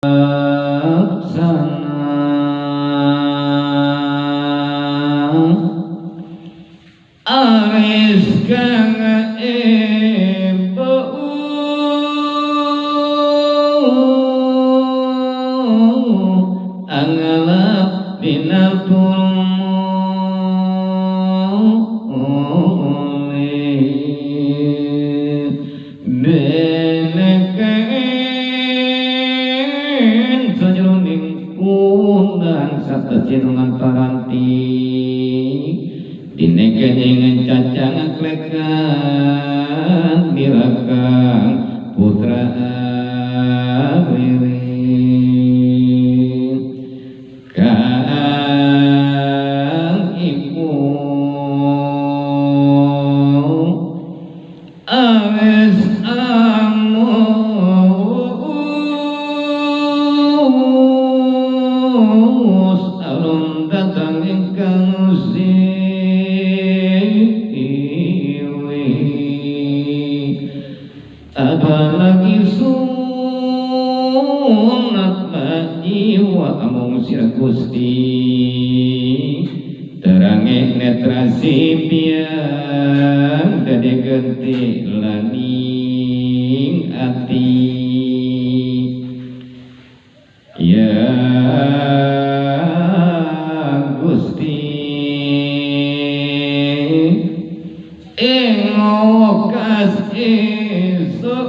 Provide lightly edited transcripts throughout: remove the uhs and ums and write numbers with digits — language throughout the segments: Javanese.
Aris kang ibu angalap dina turmu deneken sajroning kundang satejenungan paranti dineken ing cacang klekan dirakang putra awirin kang ibu awes amus alum datang ingkang apalagi sunat jiwa amung sira Gusti terange netra sipiang dadi genti laning ati ya Gusti ing wekas isun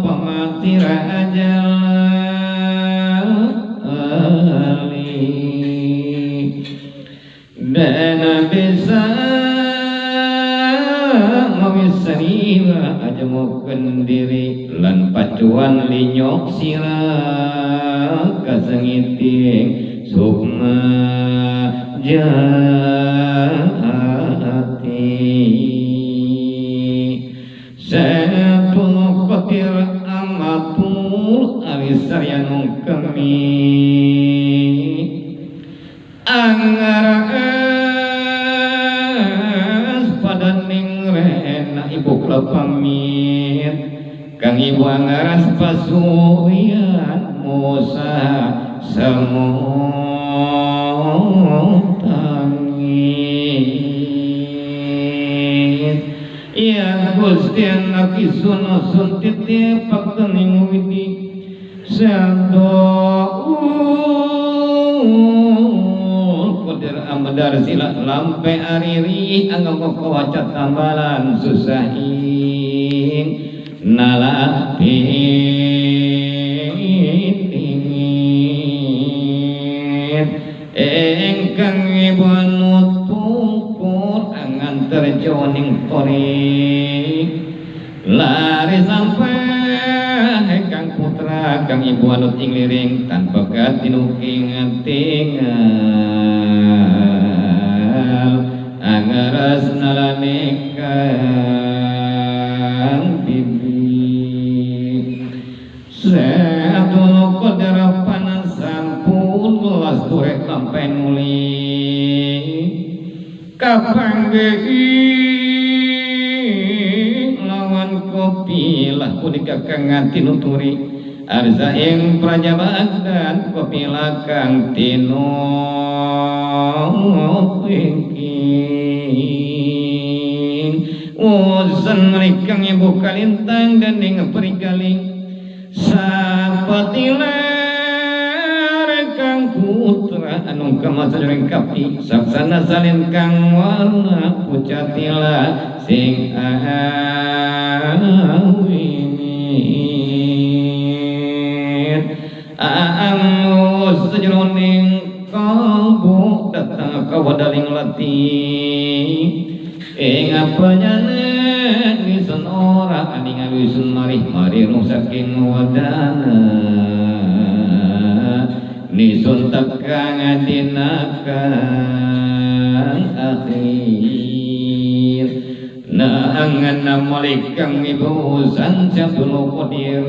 pamati raja ali dan bisa mawisariwa aja moken diri lan pacuan linyok sira kasengiting sukma jati Setul qadir amatul awisaryanung kami anggaras padaning rena ibu kula pamit kang ibu anggaras pasuyan Musa semutangit. Ya Gusti anak isun sun titip paktening widi satu kodir amdar sila lampe ariri anggap kawaca tambalan susahin nalapin engkang ibu anu tungkur angan terjoning tori lari sampai engkang putra kang ibu anut ing liring tanpa katinuking tinggal angaras nalane kang bibi Seatul qadar panan sampun welas durek sampai nuli kapanggehi lawan kopi lah punika kang tinuturi arza ing praja Baghdad kopi kang tinutiki usen kang ibu kalintang dening perigaling sapatiler kang putra anu kamasajuring kapi saksana salin kang warna pucatila sing awinit amus sajroning kalbu datang kawadaling lati ing apanyane nisun ora aningal wisun marih mari saking wadana nisun teka dina kang akhir naangan malikang ibu san Syabdul Qadir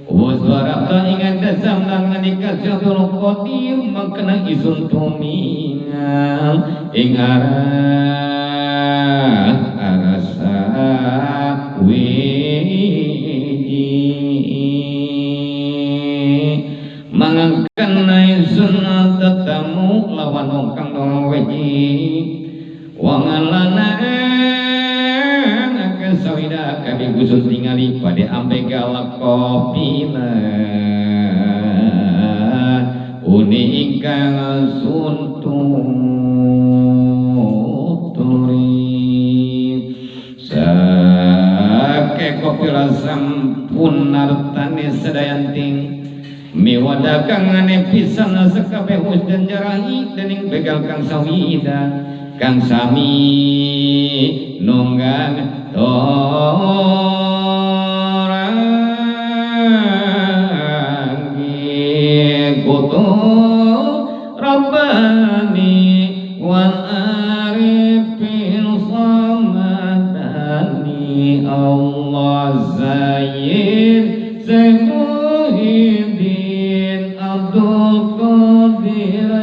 wasbarata ingat dasam nangandika Syabdul Qadir mangkena isun tumingal ing arah arasa wit. tingali pada ambegal kopila uni ingkang suntuturi sake kopila sampun nartani sedayanting miwa dagangane pisan sekabeh hujan jarahi dening begal kang sawida kang sami nunggang torangi kutu Rabbani wal arifin samadani Allah Zayyid Muhyiddin Abdul Qadir.